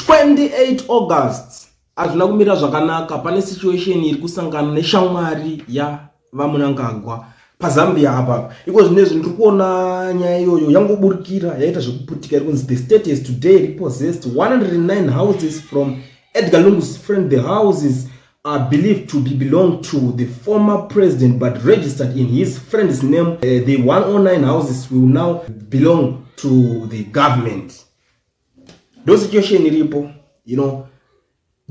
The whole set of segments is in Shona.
28 August hazvina kumira zvakanaka. Pane situation iri kusangana neshamwari yaVaMnangagwa paZambia apa. Iko zvinezvi ndiri kuona nyaya iyoyo yangoburikira, yaita zvekuputika. Iri kunzi the state has today repossessed 109 houses from Edgar Lungu's friend. The houses are believed to be belong to the former president but registered in his friend's name. The 109 houses will now belong to the government. Ndo situation iripo.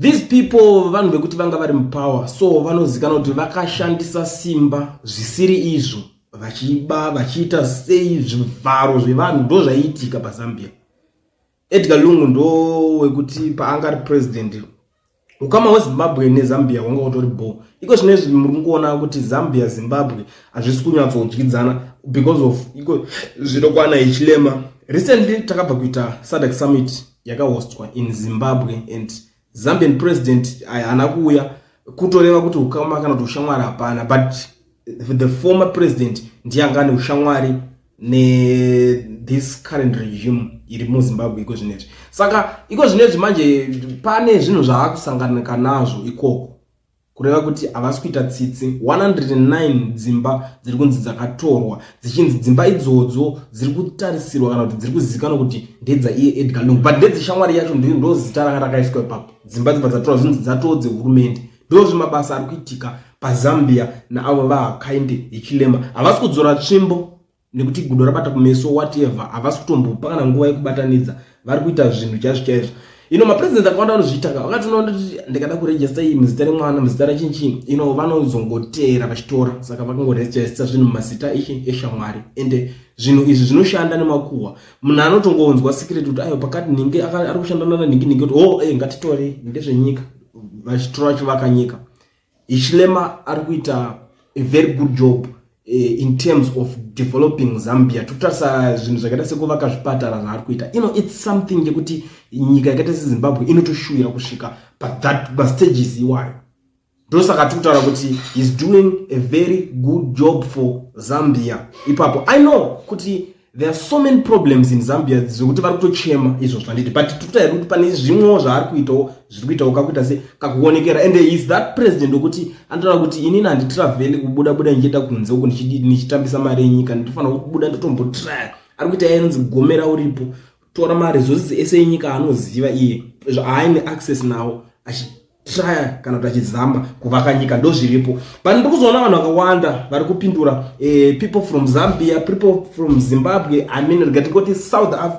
These people, vanhu vekuti vanga vari mupower, so vanozikanwa kuti vakashandisa simba zvisiri izvo, vachiba, vachiita sei, zvivharo zvevanhu. Ndo zvaiitika paZambia. Edgar Lungu ndo wekuti paanga ari president, ukama hweZimbabwe neZambia hwanga utori bo. Iko zvinezvi muri kungoona kuti Zambia, Zimbabwe hazvisi kunyatsodyidzana because of iko zvinokwana Hichilema. Recently takabva kuita SADC summit yakahostwa in Zimbabwe and Zambian president haana kuuya, kutoreva kuti ukama kana kuti ushamwari hapana. But the former president ndiye anga ane ushamwari nethis current regime iri muZimbabwe iko zvinezvi. Saka iko zvinezvi manje pane zvinhu zvaakusanganika nazvo ikoko, kureva kuti havasi kuita tsitsi. 109 dzimba dziri kunzi dzakatorwa, dzichinzi dzimba idzodzo dziri kutarisirwa kana kuti dziri kuzivikanwa kuti ndedzaiye Edgar Lungu, but ndedzishamwari yacho. Ndo zita ranga rakaiswa ipapo. Dzimba dzibva dzatorwa, zvinzi dzatoo dzehurumende. Ndo zvimabasa ari kuitika paZambia naavo vaHakainde Hichilema. Havasi kudzora tsvimbo nekuti gudo rabata kumeso, whatever. Havasi kutombopa kana nguva yekubatanidza. Vari kuita zvinhu chaizvo chaizvo. Mapresident akawanda vanozviita ka, vakati unoona kuti ndikada kuregister iyi muzita remwana, muzita rechinchi, vanozongoteera vachitora. Saka vakangoregister zvinhu mumazita ichi eshamwari, ende zvinhu izvi zvinoshanda nemakuhwa. Munhu anotongonzwa secret kuti ayo pakati nhingi ari kushandana nanhingi nhingi, kuti oh, ngatitore, ndezvenyika. Vachitora, vachivaka nyika. Hichilema ari kuita a very good job in terms of developing Zambia. Totarisa zvinhu zvakaita sekuvaka zvipatara zvaari kuita. It's something yekuti nyika yakaita seZimbabwe inotoshuvira kusvika pathat mastages iwayo. Ndosaka tiri kutaura kuti he's doing a very good job for Zambia ipapo. I know kuti there are so many problems in Zambia zvekuti vari kutochema izvo zvanditi, but tiri kuti pane zvimwewo zvaari kuitawo, zviri kuitawo kakuita se kakuonekera. And is that president wekuti anotaura kuti inini handitravheli kubuda buda ndichienda kunze uku ndichitambisa mari yenyika, ndinofanira kubuda ndotombotraya. Ari kuita yainonzi gomera uripo, tora maresources ese enyika anoziva iye zvaaine access nawo, achitraya kana kuti achizama kuvaka nyika. Ndo zviripo. But ndiri kuzoona vanhu vakawanda vari kupindura, people from Zambia, people from Zimbabwe, I mean, rega tingoti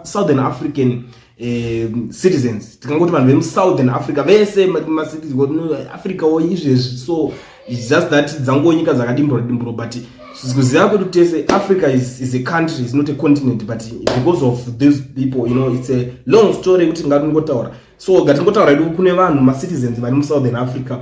Southern African citizens, tikangoti vanhu vemuSouthern Africa vese, Africa wo izvezvi. So it's just that dzangonyika dzakadimbura dimburo, but kuziva kwedu tese, Africa is a country, is not a continent. But because of these people, it's a long story yekuti ngatingotaura. So ngatingotaura edu kune vanhu, macitizens vari muSouthern Africa,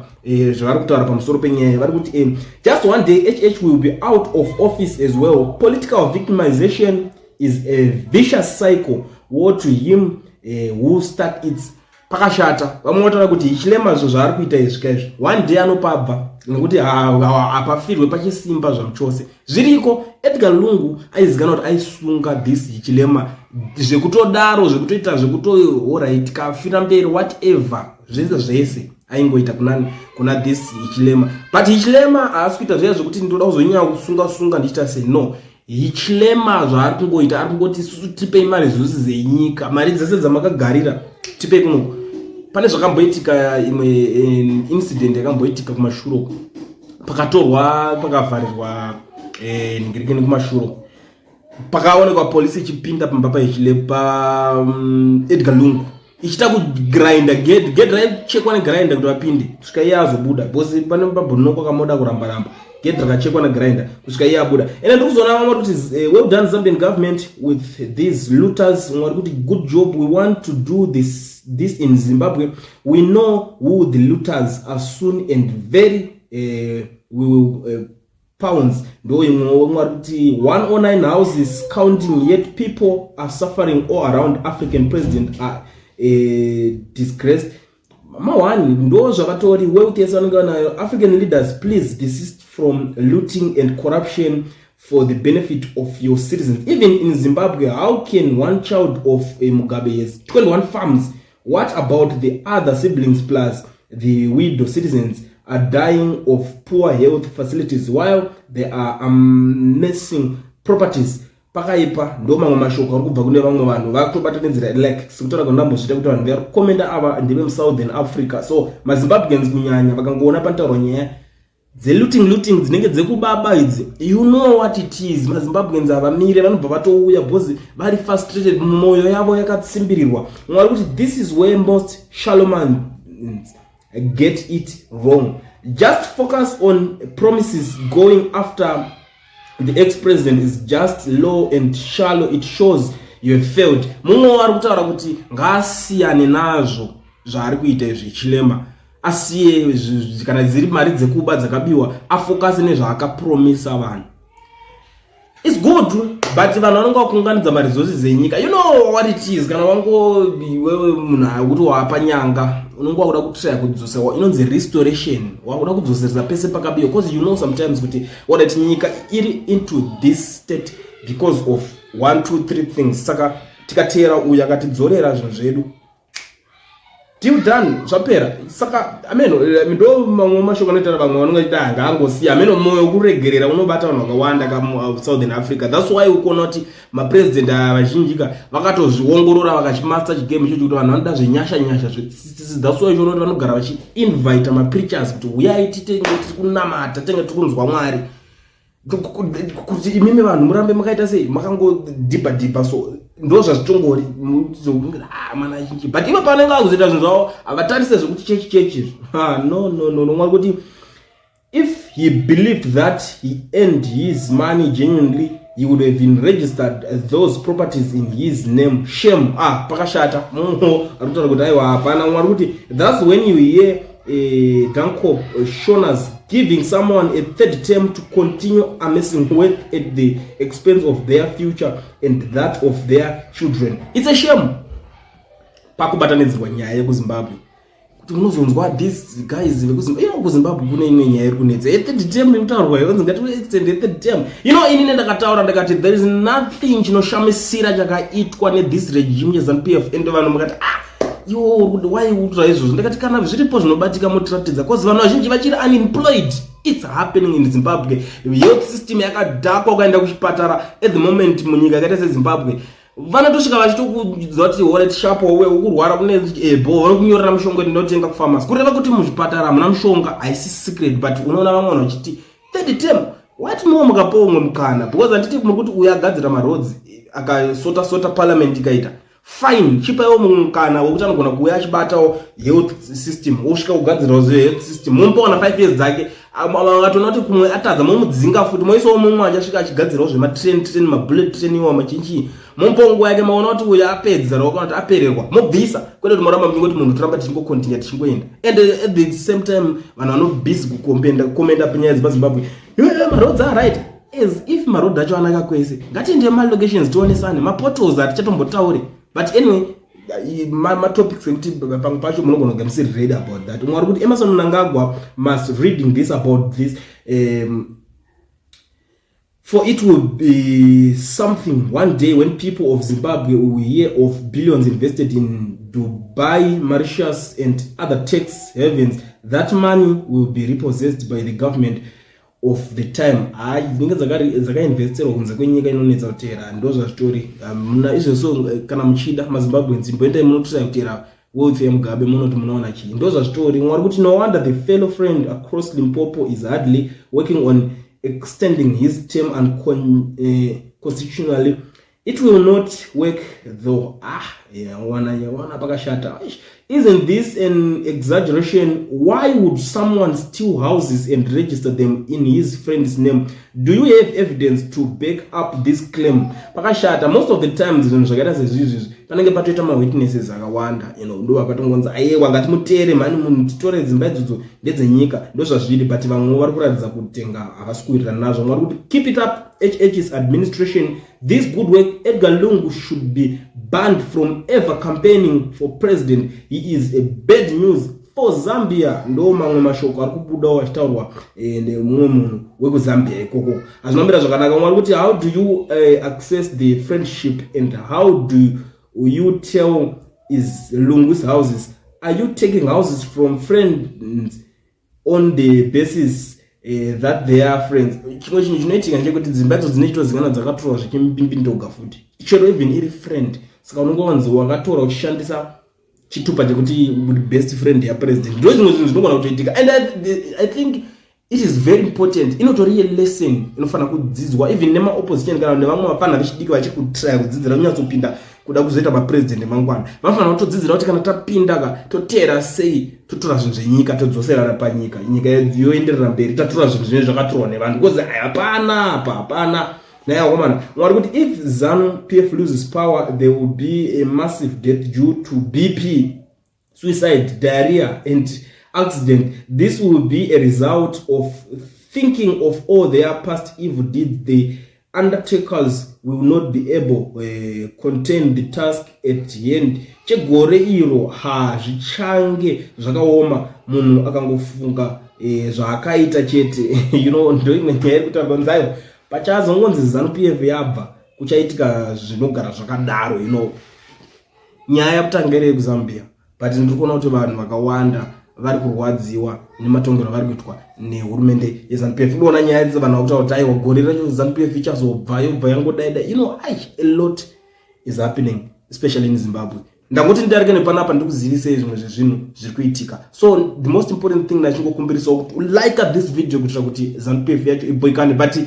zvavari kutaura pamusoro penyaya. Vari kuti just one day HH will be out of office as well. Political victimization is a vicious cycle. Woe to him who start its. Pakashata. Vamwe vataura kuti Hichilema, zvo zvaari kuita izvi kaizvi, one day anopabva nekuti hapafirwe pachisimba zvamuchose zviriko. Edgar Lungu aizikanwa kuti aisunga this Hichilema zvekutodaro, zvekutoita zvekutoalright, kafira mberi, whatever, zvese zvese aingoita kunani, kuna this Hichilema. But Hichilema haasi kuita zviya zvekuti ndoda kuzonyanya kusunga sunga ndichiita sei. No, Hichilema zvaari kungoita, ari kungoti isusu tipei mari zvose zenyika, mari dzese dzamakagarira tipei kunoku. Pane zvakamboitika, imwe incident yakamboitika kumashure uko, pakatorwa, pakavharirwa ningirikini kumashure, pakaonekwa polisi ichipinda pamba paHichile, pa Edgar Lungu, ichiita kugrinda gate. Gate raichekwa negrinder kuti vapinde kusvika iye azobuda, because pane pabhonoko kamoda kuramba ramba. Gate rakachekwa negrinder kusvika iye abuda. Ende ndikuzoona vamwe vari kuti "Well done, Zambian government, with these looters." Vamwe vari kuti, "Good job. We want to do this in Zimbabwe. We know who the looters are. Soon and very we will pounds." Ndo imwe. Vamwe vari kuti, "109 houses counting, yet people are suffering all around. African president are disgraced." Ma1 ndo zvakatori wealth yese vanenge vanayo. "African leaders, please desist from looting and corruption for the benefit of your citizens. Even in Zimbabwe, how can one child of Mugabe has 21 farms? What about the other siblings plus the widow? Citizens are dying of poor health facilities while they are amassing properties. Pakaipa. Ndo mamwe mashoko ari kubva kune vamwe vanhu vakutobatanidzira, like sekutaura kwandambozviita kuti vanhu vari kukomenda ava ndeve muSouthern Africa. So maZimbabweans kunyanya vakangoona panotaurwa nyaya dzelooting, looting dzinenge dzekubaba idzi, you know what it is, maZimbabweans havamire, vanobva vatouya because vari frustrated, mumwoyo yavo yakatsimbirirwa. Mwari kuti this is where most shalomans get it wrong. Just focus on promises. Going after the ex-president is just low and shallow. It shows you have failed. Mumwe ari kutaura kuti ngaasiyane nazvo zvaari kuita izvi Chilema, asiye kana dziri mari dzekuba dzakabiwa, afokase nezvaakapromisa vanhu. It's good, but vanhu vanonge vakuunganidza maresources enyika. You know what it is, kana wango iwewe munhu akuti waapa nyanga, unonge wakuda kutraya kudzosa inonzi restoration, wakuda kudzoseresa pese pakabiwa, because you know sometimes kuti wadati nyika iri into this state because of one, two, three things. Saka tikateera uyu akatidzorera zvinhu zvedu, deal done, zvapera. Saka ameno, ndo mamwe mashoko anoitaura vamwe vanonge vachiti ngaangosiya. Ameno, mwoyo wekuregerera unobata vanhu vakawanda kaSouthern Africa. That's why ukuona kuti mapresident aya vazhinji ka vakatozviongorora, vakachimaster chigame ichocho, kuti vanhu vanoda zvenyasha nyasha, zvetsitsi. That's why uchiona kuti vanogara vachiinvita mapreachers kuti uyai titenge tiri kunamata, tenge tiri kunzwa Mwari, kuti imimi vanhu murambe makaita sei, makangodhibha dhibha. So ndo zvazvitongori ah, mana chinchi, but ivo pavanenge vakuzoita zvinhu zvavo havatarise zvekuti chechi chechi izvi. No, no, no, no. Mwari kuti if he believed that he earned his money genuinely, he would have been registered those properties in his name. Shame. Ah, pakashata. Mumwe ari kutaura kuti aiwa, hapana. Mwari kuti that's when you hear Dancop Shonas giving someone a third term to continue amassing wealth at the expense of their future and that of their children. It's a shame. Pakubatanidzirwa nyaya yekuZimbabwe kuti unozonzwa these guys vekuZimbabwe, kuZimbabwe kune imwe nyaya iri kunetsa yethird term ikutaurwa, yonzi ngatiextend yethird term. Inini ndakataura ndakati there is nothing chinoshamisira chakaitwa nethis regime cheZANU PF, and vanhu mukati, "Ah, iwo why utura izvozvo?" Ndakati kana zviripo zvinobatika motiratidza, cause vanhu vazhinji vachiri unemployed. It's happening in Zimbabwe. Health system yakadhakwa. Ukaenda kuchipatara at the moment munyika yakaita seZimbabwe, vanotosvika vachitokudza kuti alright, sharp, we ukurwara kune ebo, vanokunyorera mushonga ndinotenga kupharmacy. Kureva kuti muzvipatara hamuna mushonga. Haisi secret, but unoona vamwe vanhu vachiti third term. What more mukapawo umwe mukana? Because handiti muri kuti uyo agadzira maroads, akasota sota parliament ikaita fine, chipaiwo mumwe mukana wekuti anogona kuuya achibatawo health system, wosvika kugadzirawo health system, mumupawana 5 years dzake. Akatoona kuti kumwe atadza, momudzinga futi, moisawo mumwe achasvika achigadzirawo zvematrain train, mabullet train iwa, machinchii, momupawo nguva yake. Maona kuti uyo apedza raukana kuti apererwa, mobvisa, kwete kuti moramba muchingoti munhu toramba tichingocontinue tichingoenda. And at the same time vanhu vanobusy kukomenda komenda panyaya dzepaZimbabwe, maroads are right, as if maroad acho anaka kwese. Ngatiende malocations tionesane, mapotholes hatichatombotauri. But anyway, matopics ekuti pamwe pacho munogona kunge musiri ready about that. Umwe ari kuti Emmerson Mnangagwa must reading this about this, for it will be something one day when people of Zimbabwe will hear of billions invested in Dubai, Mauritius and other tax havens. That money will be repossessed by the government of the time. Hai, dzinenge dzakainvesterwa kunze kwenyika inonetsa kuteera. Ndo zvazvitori muna izvozvo. Kana muchida maZimbabweans, imboendai munotirai kuteera wealth yeMugabe, munoti munoona chii. Ndo zvazvitori. Mwari kuti no wonder the fellow friend across Limpopo is hardly working on extending his term unconstitutionally. It will not work though. Ah, wana wana, pakashata. Isn't this an exaggeration? Why would someone steal houses and register them in his friend's name? Do you have evidence to back up this claim? Pakashata. Most of the times zvinhu zvakaita sezvizvizvi panenge patoita mawitnesses akawanda, ndo vakatongonzi aiwa, ngatimuteere mhani munhu, titore dzimba idzodzo, ndedzenyika. Ndo zvazviri, but vamwe vari kuratidza kutenga havasi kuwirirana nazvo. Mwari kuti keep it up, HH's administration, this good work. Edgar Lungu should be banned from ever campaigning for president. He is a bad news for Zambia. Ndo mamwe mashoko ari kubudawo achitaurwa nemumwe munhu wekuZambia ikoko. Hazvinombira zvakanaka. Mwari kuti how do you access the friendship and how do you tell is Lungu's houses? Are you taking houses from friends on the basis that they are friends? Chimwe chinhu chinoitika ndechekuti dzimba idzo dzinochitozingana dzakatorwa zvechimbindoga futi, chero even iri friend. Saka unonge wanzi wakatora uchishandisa chitupa chekuti best friend yapresident. Ndo zvimwe zvinhu zvinogona kutoitika. And I think it is very important, inotori yelesson inofanira kudzidzwa even nemaopposition kana nevamwe vapana vechidiki vachiri kutraya kudzidzira kunyatsopinda kuda kuzoita mapresident emangwana. Vanofanira kutodzidzira kuti kana tapinda ka, toteera sei, totora zvinhu zvenyika, todzoserana panyika, nyika yoenderera mberi, tatora zvinhu zvinenge zvakatorwa nevanhu, because hapana apa, hapana. Naye akomana, mwari kuti if ZANU PF loses power, there will be a massive death due to BP, suicide, diarrhea and accident. This will be a result of thinking of all their past evil deeds. The undertakers will not be able contain the task at hand. Chegore iro hazvichange zvakaoma, munhu akangofunga zvaakaita chete. Ndo imwe nyaya iri kutaurwa nzayo pachazongonzi ZANU PF yabva, kuchaitika zvinogara zvakadaro. Nyaya yakutanga iri yekuZambia, but ndiri kuona kuti vanhu vakawanda vari kurwadziwa nematongero avari kuitwa nehurumende yeZANU PF. Unoona nyaya idzi, vanhu vakutaura kuti aiwa, gore racho ZANU PF ichazobva, yobva yangodaida. Ai, a lot is happening, especially in Zimbabwe. Ndangoti ndidarike nepanapa ndikuzivisei zvimwe zvezvinhu zviri kuitika. So the most important thing, ndachingokumbirisawo kuti ulike this video kuitira kuti ZANU PF yacho iboikane. But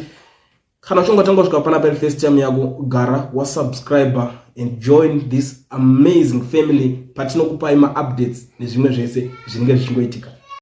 kana uchinge watanga kusvika panapa iri first time yako, gara wasubscribe and join this amazing family patinokupai maupdates nezvimwe zvese zvinenge zvichingoitika.